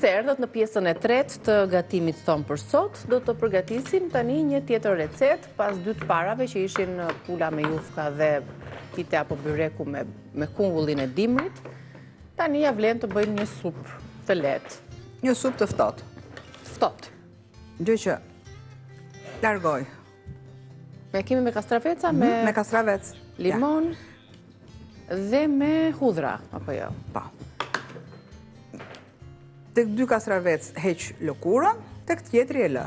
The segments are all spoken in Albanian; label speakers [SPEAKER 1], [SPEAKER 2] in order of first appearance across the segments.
[SPEAKER 1] se erdhët në pjesën e tretë të gatimit tonë për sot. Do të përgatisim tani një tjetër recetë pas dy të parave që ishin pula me jufka dhe pite apo byreku me, me kungullin e dimrit. Tani ia vlen të bëjmë një supë të lehtë.
[SPEAKER 2] Një supë të ftohtë.
[SPEAKER 1] Ftohtë.
[SPEAKER 2] Gjë që largoj.
[SPEAKER 1] Me kemi me kastraveca, me...
[SPEAKER 2] Mhm, me kastravec.
[SPEAKER 1] Limon dhe me hudhra, apo jo?
[SPEAKER 2] Po. Tek dy kastravec heq lëkurën, tek tjetri e lë.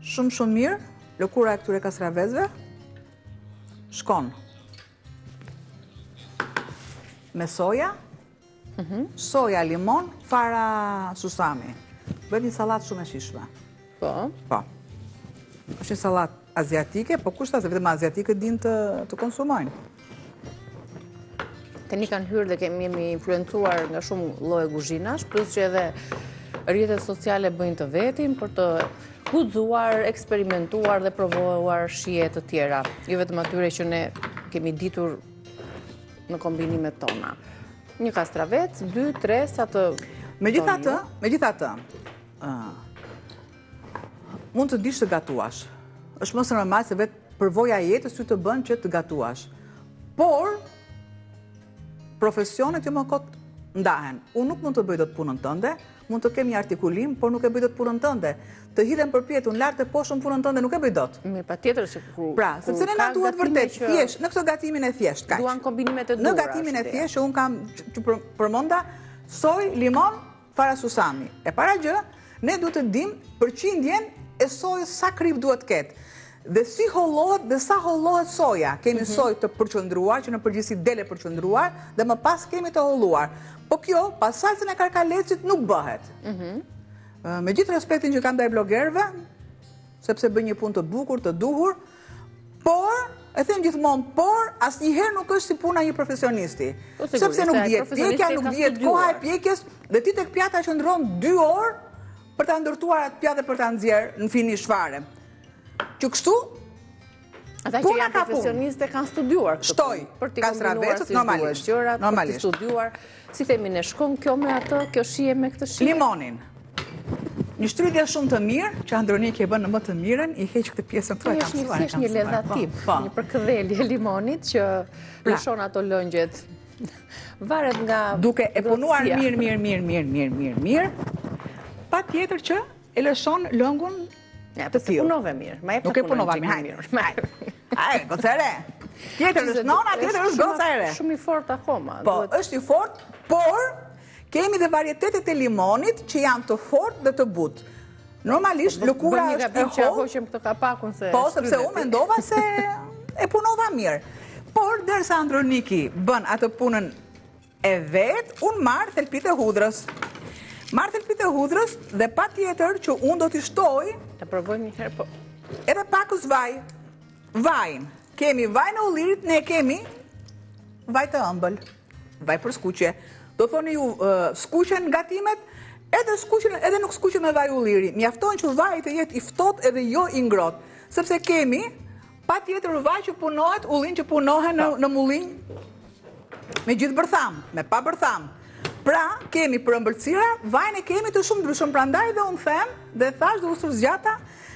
[SPEAKER 2] Shumë shumë mirë, lëkura e këtyre kastravecve shkon me soja, mhm. soja, limon, fara susami. Bëhet një sallatë shumë e shijshme.
[SPEAKER 1] Po.
[SPEAKER 2] Po. Është një sallatë aziatike, po kush tha se vetëm aziatikët dinë të, të konsumojnë.
[SPEAKER 1] Tani kanë hyrë dhe kemi jemi influencuar nga shumë lloje kuzhinash, plus që edhe rrjetet sociale bëjnë të vetin për të guxuar, eksperimentuar dhe provuar shije të tjera. Jo vetëm atyre që ne kemi ditur në kombinimet tona. Një kastravec, dy, tre, sa të...
[SPEAKER 2] Megjithatë, megjithatë, mund të dish të gatuash. Është më se normal se vetë përvoja e jetës ty të bën që të gatuash. Por, profesionet jo më kot ndahen. Unë nuk mund të bëj dot punën tënde, mund të kem një artikulim, por nuk e bëj dot punën tënde. Të hidhem përpjetë, unë lart e poshtë unë punën tënde nuk e bëj
[SPEAKER 1] dot. Mirë, patjetër se
[SPEAKER 2] kur Pra, sepse ne na duhet vërtet thjesht në këtë gatimin e thjeshtë,
[SPEAKER 1] kaq. Duan kombinimet e
[SPEAKER 2] duhura. Në gatimin e thjeshtë që unë kam që përmenda sojë, limon, fara susami. E para gjë, ne duhet të dimë përqindjen e sojës sa kripë duhet të ketë. Dhe si hollohet dhe sa hollohet soja. Kemi mhm. sojë të përqendruar, që në përgjithësi del e përqendruar, dhe më pas kemi të holluar. Po kjo, pa salcën e karkalecit nuk bëhet. Mhm. Me gjithë respektin që kam ndaj blogerëve, sepse bëjnë një punë të bukur, të duhur, por, e them gjithmonë, por, asnjëherë nuk është si puna e një profesionisti.
[SPEAKER 1] Po,
[SPEAKER 2] sepse nuk dihet pjekja, nuk dihet koha e pjekjes, dhe ti tek pjata qëndron 2 orë për ta ndërtuar atë pjatë dhe për ta nxjerrë në finish fare. Që kështu,
[SPEAKER 1] Ata që janë profesionistë kanë studiuar
[SPEAKER 2] këtë Shtoj,
[SPEAKER 1] për t'i kombinuar si duhet gjërat, për t'i studiuar. Si themi ne shkon kjo me atë, kjo shije me këtë
[SPEAKER 2] shije? Limonin. Një shtrydhje shumë të mirë, që Androniki e bën në më të mirën, i heq këtë pjesën
[SPEAKER 1] këtu e kam mësuar. Është një ledhatim, po, po. një përkëdhelje e limonit që pra. lëshon ato lëngjet. Varet nga
[SPEAKER 2] Duke e punuar mirë, mirë, mirë, mirë, mirë, mirë, mirë, patjetër që e lëshon lëngun
[SPEAKER 1] Ja, po s'e punove mirë.
[SPEAKER 2] Ma Nuk e punova mirë. Hajde. Hajde, goca e re. Tjetër është nona, tjetër është goca e
[SPEAKER 1] re. Shumë i fort akoma.
[SPEAKER 2] Po, është i fort, por kemi dhe varietetet e limonit që janë të fort dhe të butë. Normalisht, po, lëkura është e
[SPEAKER 1] hollë. Hoqëm këtë kapakun
[SPEAKER 2] se Po, sepse unë mendova se e punova mirë. Por, derisa Androniki bën atë punën e vet, unë marr thelpit e hudhrës. Marr thelpit e hudhrës dhe patjetër që unë do t'i
[SPEAKER 1] shtoj... Ta provojmë një herë, po.
[SPEAKER 2] Edhe pakëz vaj. Vajin. Kemi vajin e ullirit, ne kemi vaj të ëmbël. Vaj për skuqje. Do thoni ju, skuqen gatimet, edhe skuqen, edhe nuk skuqen me vaj ulliri. Mjafton që vaji të jetë i ftohtë edhe jo i ngrohtë. Sepse kemi patjetër vaj që punohet, ullinj që punohen në, po. në mullinj Me gjithë bërthamë, me pa bërthamë. Pra, kemi për ëmbëlsira, vajin e kemi të shumëndryshëm, prandaj dhe unë them, dhe thashë dhe u stërzgjata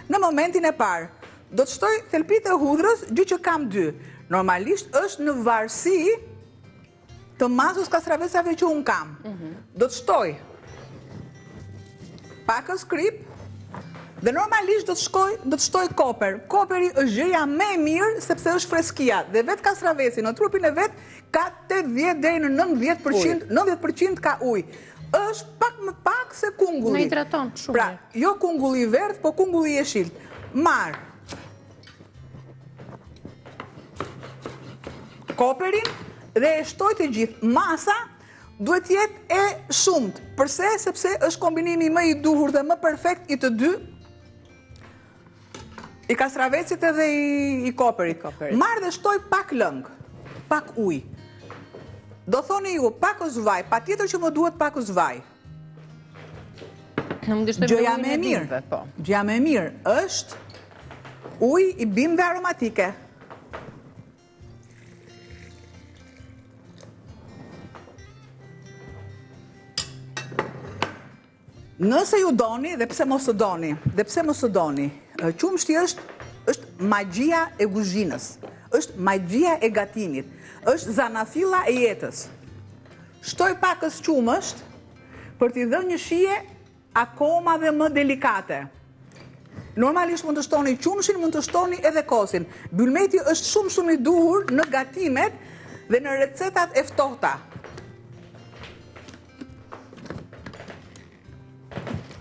[SPEAKER 2] në momentin e parë. Do të shtoj thelpit e hudhrës, gjë që kam dy. Normalisht është në varësi të masës kastravecave që unë kam. Mhm. Do të shtoj pakëz kripë, dhe normalisht do të shkoj, do të shtoj koper. Koperi është gjëja më e mirë sepse është freskia dhe vetë kastraveci në trupin e vet ka 80 deri në 90%, 90% ka ujë. Është pak më pak se kungulli.
[SPEAKER 1] Na hidraton shumë.
[SPEAKER 2] Pra, jo kungulli i verdhë, po kungulli jeshil. Marr koperin dhe e shtoj të gjithë. Masa Duhet të jetë e shumtë. Përse? Sepse është kombinimi më i duhur dhe më perfekt i të dy i kastravecit edhe i, i koperit. koperit. Marr dhe shtoj pak lëng, pak ujë. Do thoni ju, pakëz vaj, patjetër që më duhet pakëz
[SPEAKER 1] vaj.
[SPEAKER 2] Gjëja më e mirë,
[SPEAKER 1] po.
[SPEAKER 2] Gjëja më e mirë është ujë i bimëve aromatike. Nëse ju doni dhe pse mos të doni, dhe pse mos të doni, qumështi është është magjia e kuzhinës, është magjia e gatimit, është zanafilla e jetës. Shtoj pakës qumësht për t'i dhënë një shije akoma dhe më delikate. Normalisht mund të shtoni qumështin, mund të shtoni edhe kosin. Bylmeti është shumë shumë i duhur në gatimet dhe në recetat e ftohta.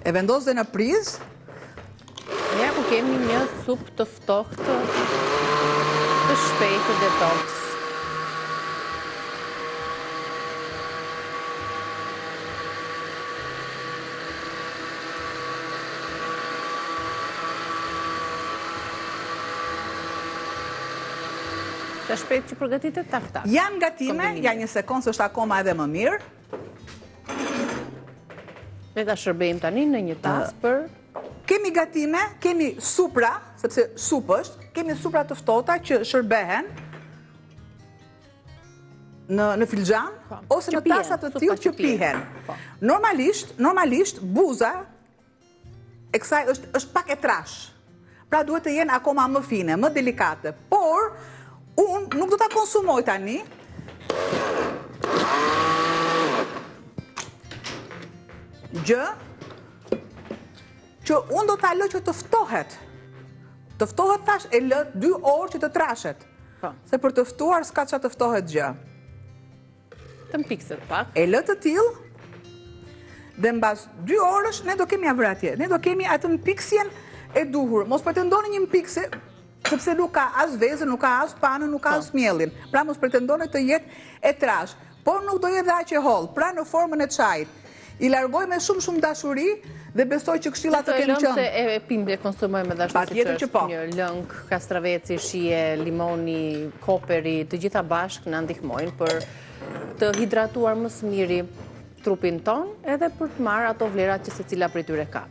[SPEAKER 2] E vendos dhe në prizë.
[SPEAKER 1] Ja ku kemi një supë të ftohtë të shpejtë detox. Të shpejtë që përgatitet tak
[SPEAKER 2] tak. Janë gatime, ja një sekondë se është akoma edhe më mirë.
[SPEAKER 1] Le ta shërbejmë tani në një tas për...
[SPEAKER 2] Kemi gatime, kemi supra, sepse supë është, kemi supra të ftohta që shërbehen në, në filxhan, po, ose në tasa të tillë që pihen. Po. Normalisht, normalisht, buza e kësaj është, është pak e trashë. Pra duhet të jenë akoma më fine, më delikate. Por, unë nuk do ta konsumoj tani. Gjë që unë do ta lë që të ftohet. Të ftohet thashë e lë 2 orë që të trashet. Po. Se për të ftuar s'ka ça të ftohet gjë.
[SPEAKER 1] Të mpikset pak.
[SPEAKER 2] E lë të tillë, dhe mbas 2 orësh, ne do kemi avrë atje, ne do kemi atë mpiksjen e duhur. Mos pretendoni një mpiksje, sepse nuk ka as vezën, nuk ka as panën, nuk ka po. as miellin. Pra mos pretendoni të jetë e trashë. Por nuk do jetë dhe aq e hollë, pra në formën e çajit. I largoj me shumë shumë dashuri dhe besoj që këshillat të kenë
[SPEAKER 1] qenë. Se e pimë dhe konsumojmë edhe ashtu siç është po. një lëng, kastraveci, shije, limoni, koperi, të gjitha bashkë na ndihmojnë për të hidratuar më së miri trupin tonë edhe për të marrë ato vlerat që secila prej tyre ka.